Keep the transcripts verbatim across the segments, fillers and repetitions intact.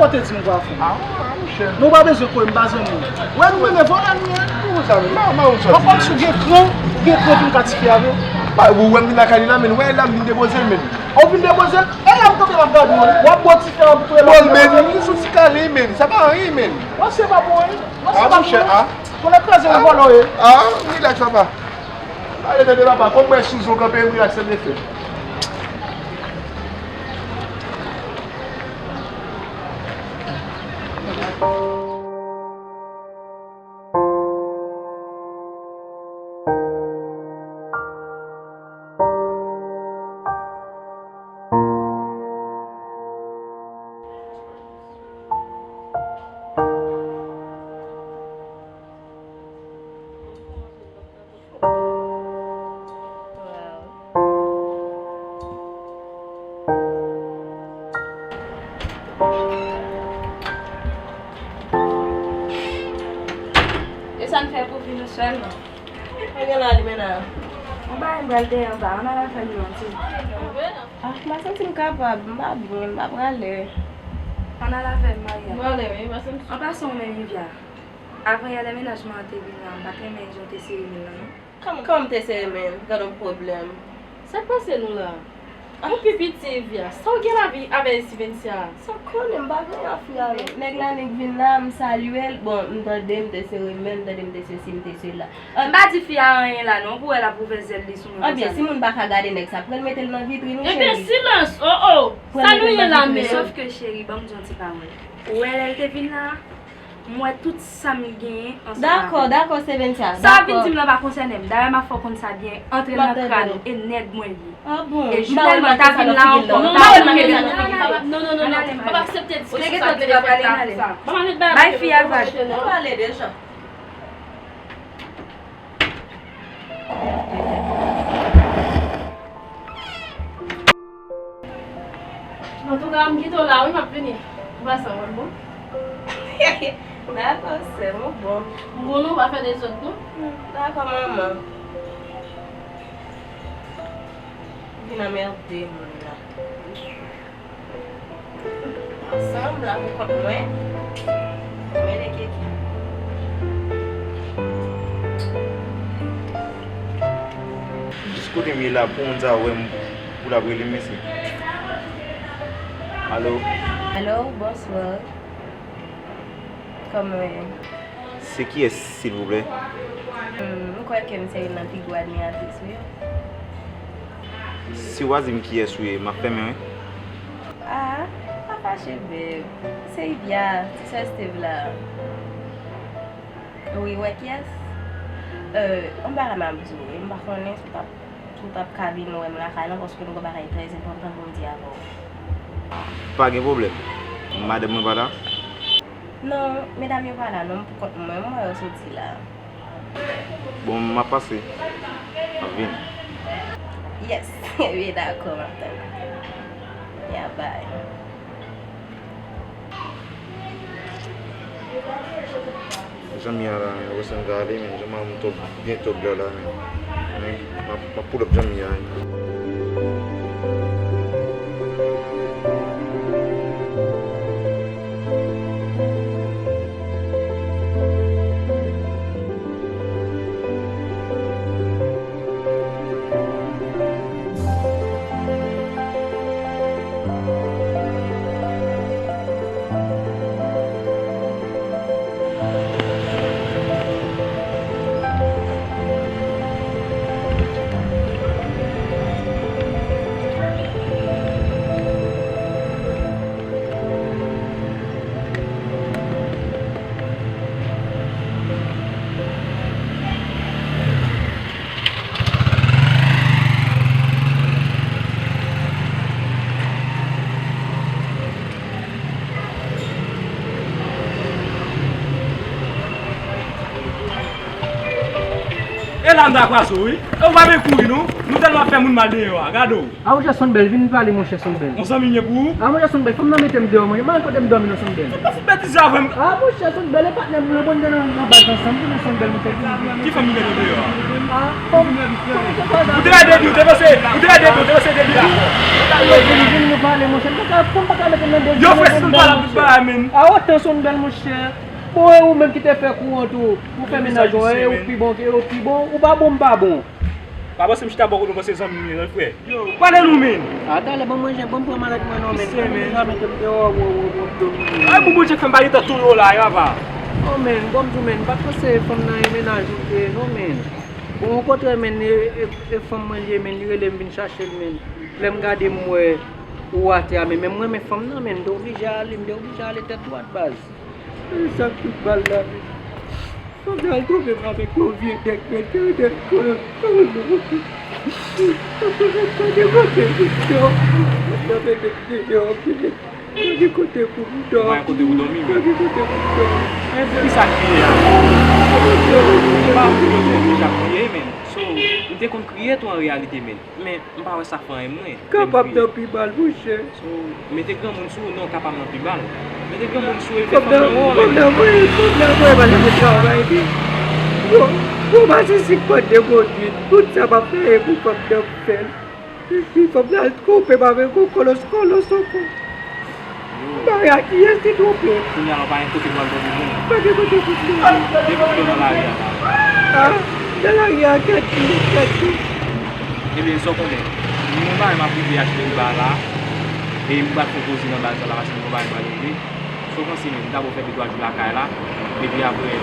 Ou te di m kwa fè. Ah, ah, monchè. Nou pa bezwen konnen, m pa zanmi w. Wè, nou menm vòlè nou ye. Ou sa menm, ma, ma, ou sòti. Ou konn si w gen kran, ou gen kran pou m ka tifi avè w. Ba, ou wè m vin lakay li la, men, wè la, m vin depoze l, men. Ou vin depoze l? E la m kanpe m ap gade w, w ap bò tifi a, w ap touye l. Bon, men, li sou ti kale, men. Sa pa anyen, men. Wè, se pa pou anyen. Wè, se pa pou anyen. Ah, monchè, ah. Konnen kraze yon vòlè w ye. Ah, relax, papa. Ale tande papa, kòm mwen sou zo kanpe, relax, tande fè. E sa n fè pou vin ou sèlman? Mwen gen la li men la. Mwen pa gen pral dèyè anba, ann al avè m yon ti. Ah, m pa santi m kapab, m pa byen, m pa prale. Ann al avè m, Maria. M prale, wi, m pa santi. An pasan, ou menm, Livia. Avan yè lè mennaj mwen an te vin la, m pa t renmen jan w te sere men l lan, non. Kòman, kòman m te sere men l? Gad yon pwoblèm. Sa k pase nou la? Ou pi piti, Livia. Sa w gen lavi avè Stevencia? Sa w konnen, m pa gen afè avè l. Nèg la, nèg vin la, m salye l. Bon, m tande m te sere men l, m tande m te sesi, m te sela. M pa di fi a anyen la non, pou wè l ap ouvè zèl li sou mwen konsa. Anbyen, si moun pa ka gade nèg sa, pran l mete l nan vitrin wi, cheri. Ebyen, silans! Oh, oh! Sa nou ye la menm? Sòf ke, cheri, ban m di yon ti pawòl. Ou wè lè l te vin la, m wè tout sa m genyen ansanm avè l. Dakò, dakò, Stevencia, dakò. Sa w ap vin di m lan pa konsène m. Dayè, m ap fè w konn sa byen, antre nan kran ou, e nèg mwen l ye. Ah bon? E jounèlman l ta vin la ankò, m ta wè l nan figi m. Non, non, non, non, non. M p ap aksepte diskisyon sa k te fèt la konsa. Bay fi a vag. Ou pale deja. Antouka, m kite w la wi, m ap vini. Ou pase wè m bon? Dakò, sè m, ou bon. M bon non, pa fè dezòd non. Dakò, manman. Vin anmède moun la. Ansanm la pou kont mwen. Mwen le keke. Jis kote m ye la, pou moun sa wè m, pou l ap rele m mesye. Alo? Alo, bonswa. Kòman w ye? Se kiyès, silvouplè? Hmm, m kwè ke m se youn nan pi gwo admiratris ou yo. Si w pa di m kiyès ou ye, m ap fèmen wi. Ah, pa fache, babe. Se Ivia, ti sè Steve la. Wi, w wè kiyès? Euh, yon bagay m ap di w, wi, m pa konnen si w t ap Si w t ap ka vin wè m lakay lan, paske m gen bagay trè enpòtan pou m di avè w. Pa gen pwoblèm. Madanm mwen pa la? Non, medam yo pa la non, m pou kont mwen, m wè yo soti la. Bon, m ap pase. M ap vini. Yes, wi, dakò, m ap tann. Ya, bay. Jan m ye a la, men, wè sa m ka ale, men, jan m twòp, byen twòp la, la, men. Men, m ap, m ap pull up jan m ye a. Dam ta kwaze w, wi. E ou pa vle kouri, non? Nou tèlman ap fè moun mal deyò a, gade w. A, monchè Sonbèl, vin pale, monchè Sonbèl. Yon zanmi m ye pou ou? A, monchè Sonbèl, fanm nan mete m deyò, mwen. Mwen kote m dòmi nan Sonbèl. Ou pa fout betize avè m. A, monchè Sonbèl, e patnè m, nou rebonde nan, nan baz ansanm, tou nan Sonbèl, monchè. Ki fanm ki mete w deyò a? A, fanm. Ou te la depi, ou te panse, ou te la depi, ou te panse depi la. Vin, vin nou pale, monchè. M pa ka, fanm pa ka mete m nan dezòd. Yo, frè, si nou pale ap tout bagay, men. A, otan Sonbèl, monchè. Bon, e ou menm ki te fè kou an tou, ou fè menaj ou, e ou pi bon, e ou pi bon, ou pa bon, m pa bon. Pa panse m chita bò kote w panse zanmi m ye, non, frè. Yo, pale nou, men. A, talè, ban mwen jen, ban m pran malèt mwen, non, men. Mesye, men. Deja mete m deyò, w, w, w, w, w, w. Ay, pou Bondye k fè m pa gentan touye w la, yo, apa. Oh, men, ban m di w, men, m pa t panse fanm nan e menaj ou te ye, non, men. Bon, okontrè, men, e, e, e fanm mwen li ye, men, li rele m vin chache l, men. Lè m gade m wè ou atè a, men, men mwen, men fanm nan, men, m te oblije ale, m te oblije ale tèt dwat, baz. E sa k fout bal la, men. Fòk nou al twouve m avèk yon vye nèg, men, ke nèg, ke, ke, ke, pa gen kote pou m dòmi. Pa gen kote pou m dòmi. Pa gen kote pou m dòmi, men. Pa gen kote pou m dòmi. Men poukisa kriye a? Se pa pou yo te deja kriye, men. So, m te konn kriye tou an reyalite, men. Men, m pa wè sa fè anyen mwen, lè m Kapab kriye. Nan pi mal, monchè. So, mete granmoun sou ou, non, kapab nan pi mal. Mete granmoun sou ou, epi fanm nan wè w, men. Fanm nan voye, fanm nan voye m al nan travay, epi. Bon, bon, masisi k pran de pwodui, tout sa m ap fè e pou fanm nan m fè l. Epi fanm nan al twonpe m avèk yon kolos, kolos ankò. M pa wè a kiyès li twonpe. Kounye a la, ou pa gen kote pou al twonpe moun. Pa gen kote pou twonpe. Depi w nan lari a la. A, nan lari a, kèt tou, kèt tou. Ebyen, sa w konnen, gen yon bagay m ap rive achte riba la, e m pral fè yon poze nan baz la, paske m gen yon bagay m pral regle. Sa w panse, men, m ta bon fè de twa jou lakay la, epi apre,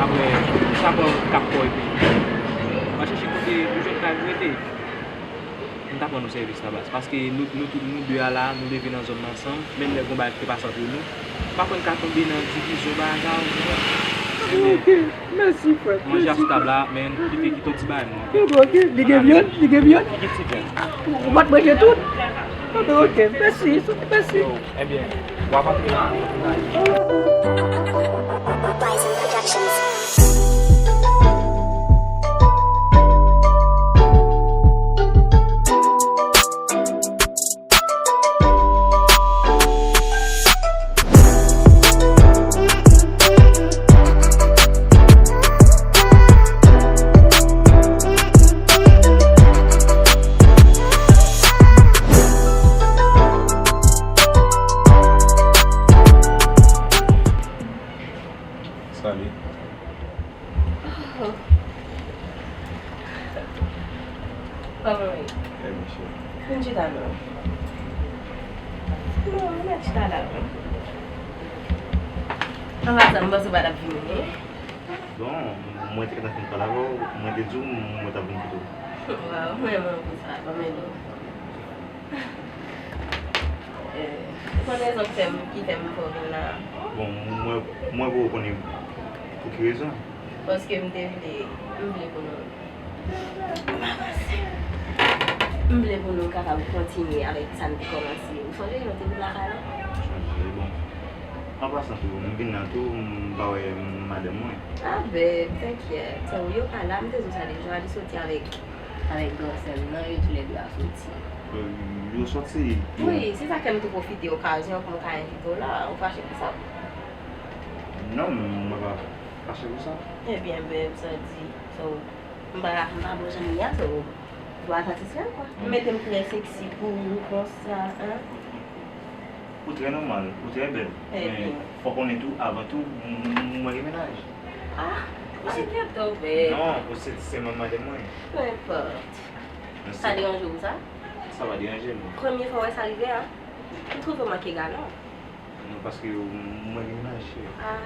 apre, m ta pran kat kò epi m al chèche kote pou jwenn kay pou rete. M ta pran nou sèvis la, baz. Paske nou, nou tout, nou de a la, nou leve nan zòn nan ansanm. Menm lè gon bagay ki te pase antre nou, m pa konn ka tonbe nan divizyon bagay sa yo, ou konprann? Ebyen, mèsi, frè. Manje a sou tab la, men kite, kite yon ti bagay, non. Ebyen, ok. Li gen vyann? Li gen vyann? Li gen ti vyann. Ou pa t manje tout? Ebyen, ok. Mèsi, mèsi. Yo, ebyen, w ap antre nan. Salut. Oh. Kòman w ye? Trè byen, cheri. Vin chita non. Non, m mèt chita la, non. Anvan sa, m panse w pa t ap vini, non. Bon, mwen te gentan fin pale avè w, mwen te di w mwen t ap vin kote w. Waw, mwen renmen w pou sa, ban m ede w. Eh, ou konn rezon k fè m, ki fè m fè w vin la? Bon, mwen, mwen poko konnen pou ki rezon. Paske m te vle, m vle pou nou, m avanse. M vle pou nou kapab kontinye avèk sa n te kòmanse. Ou sonje, nou te vin lakay la? M sonje, bon. An pasan tou, m vin nan tou, m pa wè madanm mwen. Ah, bèb, t'inquiète. Ou yo pa la, m te di w sa deja, li soti avèk, avèk gran sè m nan, yo toulède a soti. Yo, yo soti pou... Wi, se sa k fè m tou pwofite okazyon pou m ka envite w la. Ou fache pou sa? Non, mwen pa fache pou sa. Ebyen, bèb, sa di, so, m pa, m pa bon jan m ye a, so, ou pa satisfè m, kwa. M mete m trè seksi pou ou konsa, en? Ou trè nòmal, ou trè bèl. Men fò w konnen tou, avan tou, m, m, mwen gen mennaj. Ah, enkyèt ou, bèb. Non, ou se, se manman de mwen. Peu importe. Sa deranje w sa? Sa pa deranje m. Premye fwa w wè sa rive a? M twouve w manke galon. Non, paske mwen gen mennaj, cheri. Ah.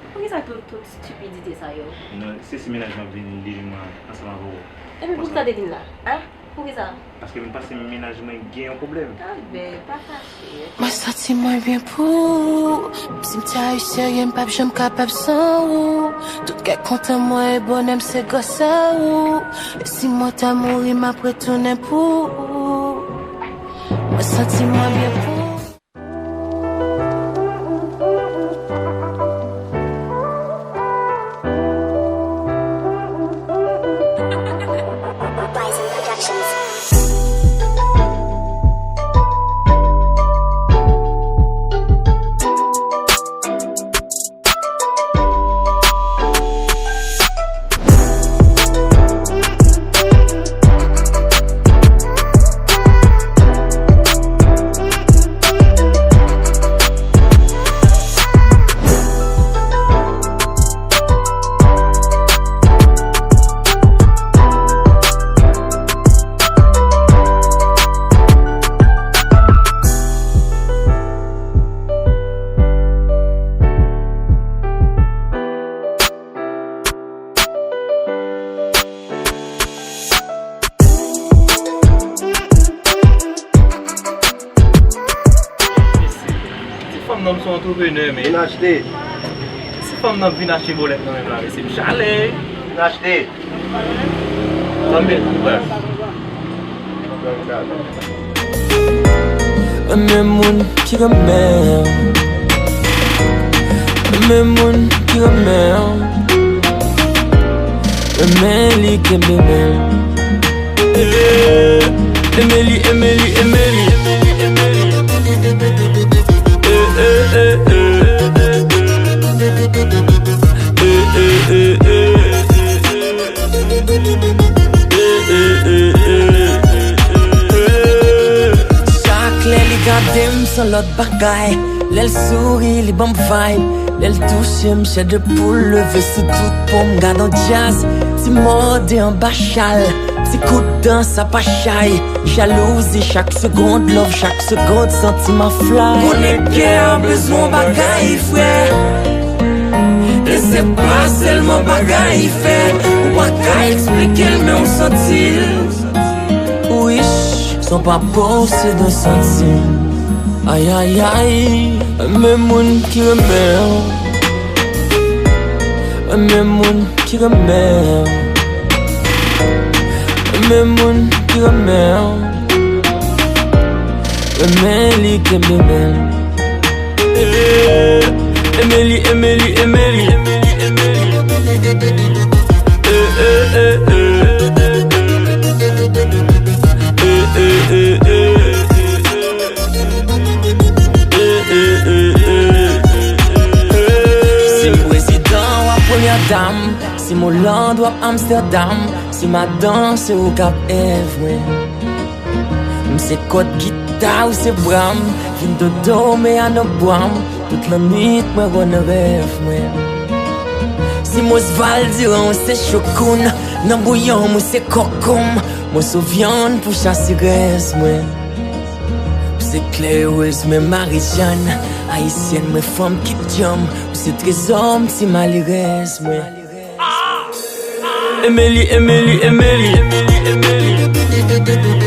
Poukisa tout, tout stipidite sa yo? Non, se si mennaj mwen ap vin li jwenn mwen ansanm avè w. Epi poukisa w te vin la? Hein? Poukisa? Paske m panse mennaj mwen gen yon pwoblèm. Ah, bèb, pa fache. Mwen santi mwen byen pou ou. Menm si m te ayisyen, m p ap janm kapab san ou. Tout kè kontan mwen e bonè m se gras a ou. E si mwen ta mouri, m ap retounen pou ou. Mwen santi mwen byen pou ou. Fanm se yon antreprenè, men. Vin achte. Si fanm nan vin achte bòlèt nan men m la, mesye, m chale. Vin achte. Sa m met pou baz. Renmen moun ki renmen w. Renmen moun ki renmen w. Renmen li kenbe men l. Emeli, Emeli, Emeli. Chak lè li gade m, se yon lòt bagay. Lè l souri, li ban m vibe. Lè l touche m, chè de poul leve sou tout po m. Gad on djaz, ti mòde anba chal. Ti kout dan, sa pa chay. Jalouzi chak segonn, love chak segonn, santiman fly. Konnen kè a bezwen yon bagay, frè. E se pa sèlman bagay fè. Ou pa ka eksplike l, men ou santi l. Wich, son pa bon, se de santi. Ay, ay, ay, renmen moun ki renmen w. Renmen moun ki renmen w. Renmen moun ki renmen w. Renmen li kenbe men l. Emeli, Emeli, Emeli. Si m prezidan, w ap premyè dam. Si m Oland, w ap Amsterdam. Si madan, se ou k ap èv mwen. M se kòd gita, ou se bra m. Vin dodo, me a nan bwa m. Tout lannwit, mwen wè w nan rèv mwen. Si m Osvaldi, w se chokoun. Nan bouyon m, ou se kòkonm. Mwen se vyann pou chasi rès mwen. Ou se klè erez mwen, Marijàn. Ayisyèn mwen, fanm ki djanm. Ou se trezò m, ti malerèz mwen. Emeli, Emeli, Emeli. Emeli, Emeli, Emeli.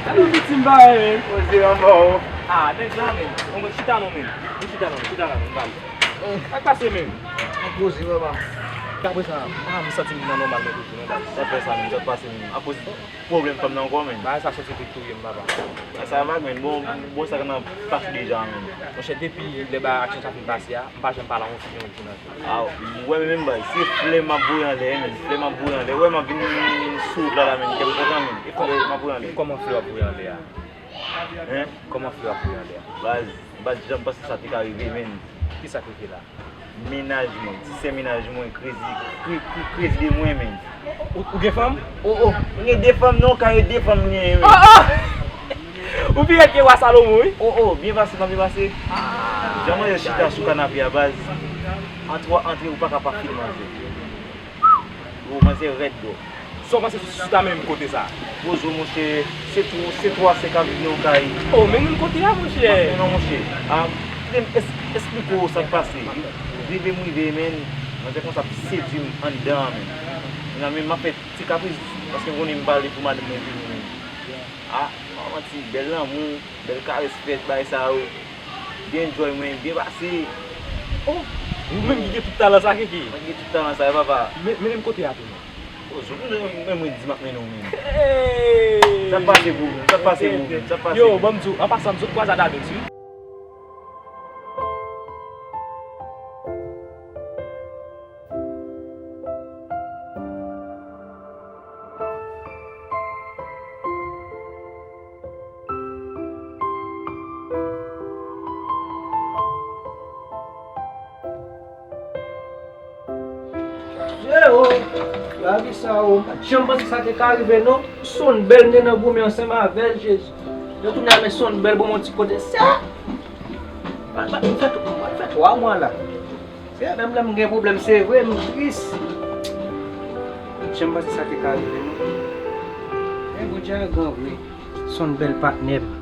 Gade yon viktim bagay, men. Poze anba w. Ah, nèg la, men. Bon, men chita non, men. Chita non, chita la, men. Sa k pase, men? Poze, papa. Apre sa, ah, m santi m nan nòmal, men, toujou, non, baz. Sa fè sa, men, sa k pase, men. Akoz pwoblèm fanm nan ankò, men. Bagay sa soti pou touye m, papa. Sa va, men. Bon, bon, sa k nan pase deja, men. Monchè, depi lè bagay aksyon sa fin pase a, m pa janm pale a yon fi yon jou nan vi m. Ah, ou wè menm baz, se flè m ap voye anlè, men. Flè m ap voye anlè. Ou wè m ap vin sou wout la, la, men. Kè m kontan, men. E flè m ap voye anlè. Kòman flè w ap voye anlè a? Hein? Kòman flè w ap voye anlè a? Baz, m pa t janm panse sa te ka rive, men. Ki sa k rive la? Mennaj mwen, ti sè mennaj mwen, krezi, kre-, kre-, krezi de mwen, men. Ou, ou gen fanm? Oh, oh, m gen de fanm, non, kare de fanm m genyen, men. Oh, oh! Ou pi rèd ke wa Salomon, wi. Oh, oh, byen pase, pa byen pase. Ah, jan manzè chita sou kanape a, baz. Antre w ap antre, ou pa ka pa fil manzè. Ou manzè rèd, bro. Sa w panse sou, sou ta menm kote sa? Pozo, monchè, se tou, se twa sè k ap viv nan yon kay. Oh, men nou kote a, monchè. Non, monchè. Ah, kite m es-, esplike w sa k pase. Rive m rive, men, manzè konsa ap sedui m anndan an, men. Kounya, men, m ap fè ti kapris, paske m konnen m pale pou madanm mwen vini, men. Ah, pa manti, bèl lanmou, bèl karès fèt, bagay sa yo. Byen enjoy mwen, byen pase. Oh, ou menm ki gen tout talan sa, Kiki? Mwen ki gen tout talan sa, papa. Men, men, men kote a tou, non? Oh, sou mwen, mwen, mwen di m ap mennen w menm. Hey! Sa pase pou ou menm, sa pase pou ou menm, sa pase. Yo, ban m di w, an pasan, m sot kwaze a David, wi. E o, lavi sa o, m pa t janm panse sa te ka rive non. Sonbèl m te nan goumen ansanm avè l, Jezi. Yo tounen a men Sonbèl ban m yon ti kote. Sa m fè, m fè twa mwa la. Se menm lè m gen pwoblèm, se vre, m tris. M pa t janm panse sa te ka rive non. Men Bondye a gran vre. Sonbèl patnè m.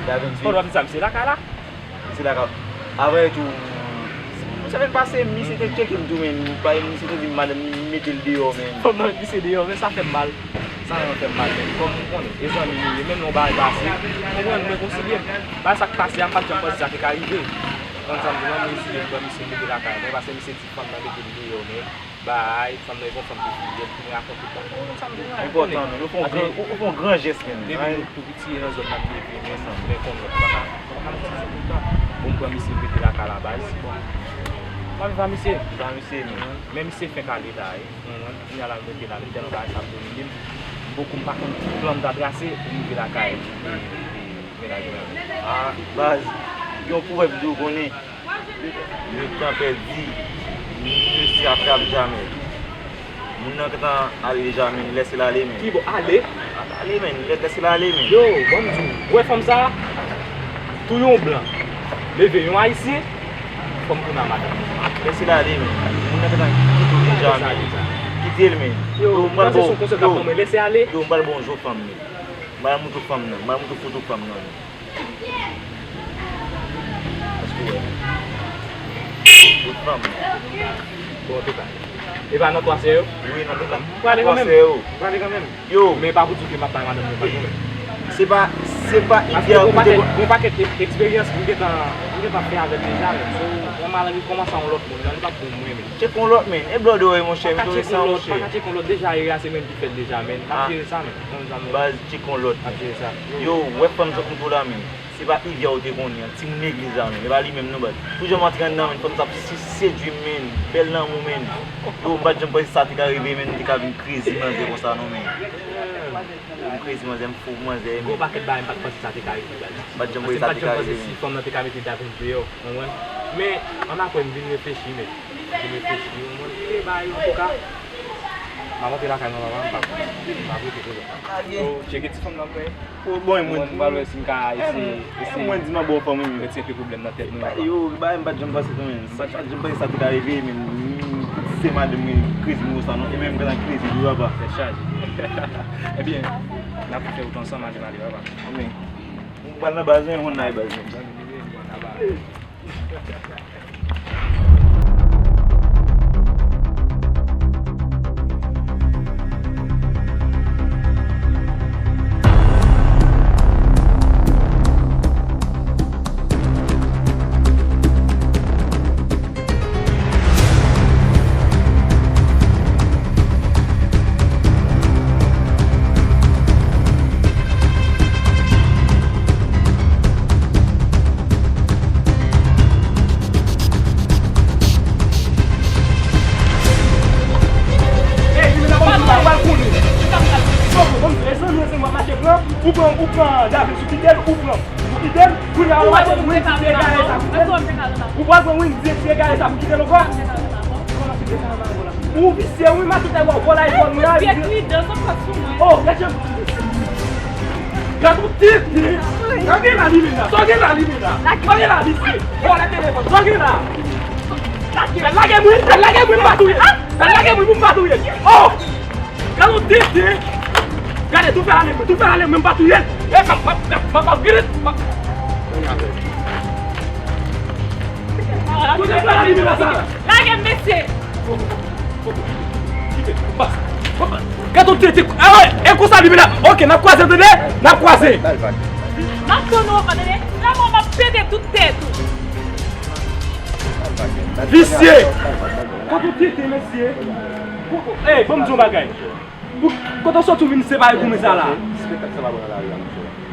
Davin di. Kòman sa, misye lakay la? Misye lakay. Avè tou, yon semèn pase, misye te tcheke m tou, men, pa, misye te di madanm li mete l deyò, men. Fanm nan met misye deyò, men sa fè m mal. Sa vrèman fè m mal, men. Kòm ou konnen, e zanmi nou ye, menm lè yon bagay pase, ou konprann, mwen konsilye m. Bagay sa k pase a, m pa t janm panse sa te ka rive. Ou konn sa m di, non, mwen eseye m pran misye m mete lakay mwen, paske misye di fanm nan mete m deyò, men. Bay, fanm nan, e bon fanm ki fidèl, ki rakonte tout bagay. Ou konn sa m di la. Enpòtan, men. Ou fè yon gran, ou, ou fè yon gran jès, men. Depi nou tou piti nan zòn nan, m leve, men, men konn, m pa ka, m pa ka mete sa tout tan. Bon, m pran misye, m mete lakay la, baz. Bon. M pa viv a misye. Viv a misye, men. Men misye fenk ale la, wi. Mwen, mwen, kounye a la, m rete la, men tèlman bagay sa ap domine m. M poko, m pa konn ki plan m ta trase pou m rive lakay, e, e, mennaj mwen. Ah, baz, gen yon pwovèb ki di w konnen. Le temps perdu ne se rattrape jamais. Moun nan gentan ale deja, men, lèse l ale, men. Ki bò? Ale? Ale, men, lè-, lèse l ale, men. Yo, ban m di w, ou wè fanm sa a? Touye yon blan, leve yon ayisyen, fanm tounen a madanm. Lèse l ale, men. Moun nan gentan kite w deja, men. Kite l, men. Yo, m pral ba w, yo, m pral ba w yon zo fanm, men. M pral montre w fanm nan, m pral montre w foto fanm nan, men. Èske w wè? Kot fanm? Bon, antouka. E pa nan twa sè yo? Wi, nan twa sè yo. M prale kanmenm. M prale kanmenm. Yo. Men pa pou di ke m ap bay madanm mwen pa kanmenm. Se pa, se pa ideyal pou te gon pakèt, gon pakèt e-, eksperyans m gentan, m gentan fè avè l deja, men. So, lè m al rekòmanse a yon lòt moun, nan li p ap bon mwen, men. Tcheke yon lòt, men. E blòdè w ye, monchè, m tou resan, monchè. Pa ka tcheke yon lòt, deja, erè a se mwen ki fè l deja, men. M ap jere sa, men. Baz, tcheke yon lòt, men. M ap jere sa. Yo, wè fanm sot moto la, men. Se pa Ivya ou te konnen an, timoun legliz la menm, e pa li menm non baz. Tou jan m antre anndan menm, fanm sa ap si-, sedui m menm, bèl lanmou menm. Yo, m pa t janm panse sa te ka rive menm, m te ka vin krezi manzè konsa non menm. Yo, m krezi manzè, m fou pou manzè menm. Gon pakèt bagay m pa t panse sa te ka rive baz. M pa t janm panse sa te ka rive menm. Si fanm nan te ka mete Davin deyò, konprann. Men, annapre m vin reflechi menm. Vin reflechi, ou konprann? Te bay, antouka. M ap antre lakay mwen, papa, m pa, m pa rete konsa. So, tcheke ti fanm nan mwen. Ou bon, mwen, mwen, mwen wè si m ka eseye, eseye. Mwen di m ap bon fanm, wi. Retire pwoblèm nan tèt nou, papa. Yo, bagay m pa t janm panse tou, men. M pa t janm panse sa te ka rive, men. Se madanm mwen krezi m konsa, non. E menm m gentan krezi tou, papa. Tèt chaje. Ebyen, n ap fè wout ansanm, ale, ale, papa. Amèn. M pral nan baz, men, m konn n al baz, men. Ou pran, ou pran David sou kite l, ou pran. Ou kite l, kounye a ou pral wè mwen di se egare sa kite l. Ou pral wè mwen di se egare sa pou kite l ankò. Ou visye wi, m a tout lè w vòlè iPhone mwen a. Oh, gad jan. Gad ou tete. Sa w gen la, Limena? Sa w gen la, Limena? Sa w gen la, visye? Vòlè telefòn. Sa w gen la? Lage mwen, lage mwen, m pa touye l. Lage mwen pou m pa touye l. Oh! Gad ou tete. Gade, tou fè ale mwen, tou fè ale mwen, m pa touye l. E, m ap, m ap, m ap, m ap, m ap, m ap, m ap, m ap, m ap, m ap, m ap, Lage m, mesye! Gade yon tete. Ah, e konsa li menm la. Ok, n ap kwaze, tande? N ap kwaze. M ap tonn ou, tande? Lè mwen m ap pete tout tèt ou. Visye. Gade yon tete, mesye. Ey, ban m di yon bagay. Kote w soti w vin separe goumen sa la?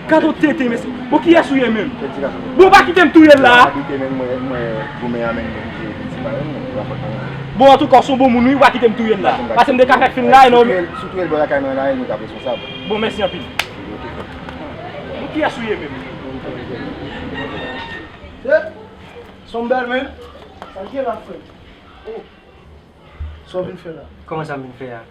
Gade yon tete, mesye. Bon, kiyès ou ye menm? Bon, pa kite m touye l la. Bon, antouka, w se yon bon moun, wi, w pa kite m touye l la. Pase m te ka fè fim la, e non. Bon, mèsi anpil. Bon, kiyès ou ye menm? Son bèl, men. Sa l gen la, frè? Sa w vin fè la? Kòman sa m vin fè a?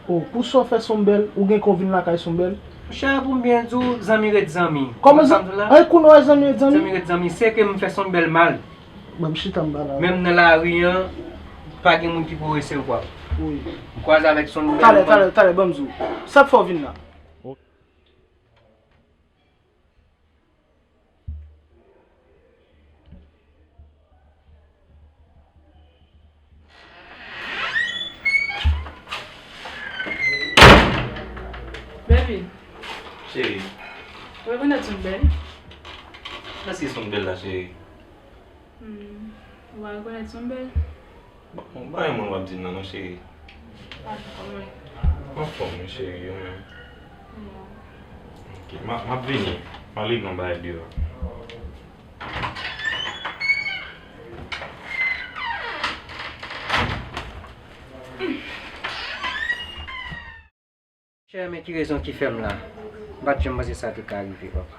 O, pou sa w fè Sonbèl, ou gen kè w vin lakay Sonbèl? Monchè, pou m byen di w, zanmi ret zanmi. Kòman zan-, an, kounye w wè zanmi ret zanmi? Zanmi ret zanmi, se ke m fè Sonbèl mal. Ban m chita m pale avè w. Menm nan lari an, pa gen moun ki pou resevwa m. Wi. M kwaze avèk Sonbèl. Talè, talè, talè, ban m di w. Sa k fè w vin la? Baby. Cheri. Ou rekonèt Sonbèl? Èske Sonbèl la, cheri? Hmm, ou pa rekonèt Sonbèl? Bon, pa gen moun w ap di m nan non, cheri. Anfòm, wi. Anfòm, wi, cheri, ou menm? Bon. Ok, m a, m ap vini. M al regle yon bagay deyò. Chè, men ki rezon ki fè m la. M pa t janm panse sa te ka rive, papa.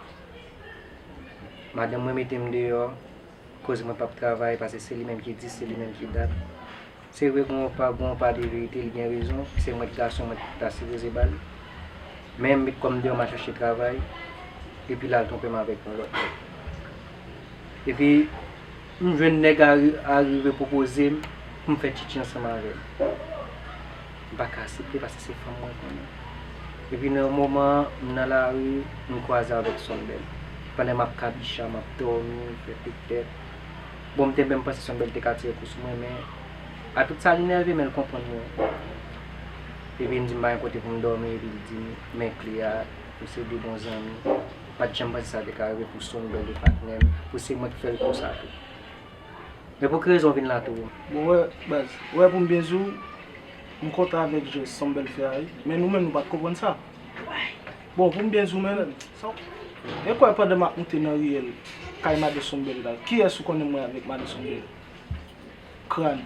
Madanm mwen mete m deyò, koz mwen p ap travay, paske se li menm ki di, se li menm ki dat. Se vre, gen yon pa, gen yon pa de verite, li gen rezon, se mwen k gason, mwen k ta sipoze ba li. Men m met kò m deyò, m al chache travay, epi l al twonpe m avèk yon lòt nèg. Epi, m jwenn nèg a ri-, a rive pwopoze m pou m fè tchitchi ansanm avè l. M pa ka aksepte paske se fanm mwen konnen. Epi nan yon moman, m nan lari, m kwaze avèk Sonbèl. Pandan m ap kabicha, m ap dòmi, m fè pik tèt. Bon, m te menm panse Sonbèl te ka tire kou sou mwen, men a tout sa li nève, men l konprann mwen. Epi m di m pa gen kote pou m dòmi, epi l di m, men kle a, nou se de bon zanmi. M pa t janm panse sa te ka rive pou Sonbèl e patnè m, pou se mwen k fè l konsa tou. Men pou ki rezon w vin la tou? Bon, wè, baz, wè pou m byen di w, m kontan avèk jès Sonbèl fè a, wi. Men nou menm, nou pa t konprann sa. Bon, pou m byen di w, men, sa w, e kwè pandan m ap moute nan riyèl, kay madan Sonbèl la, kiyès ou konnen mwen avèk madan Sonbèl? Kràn.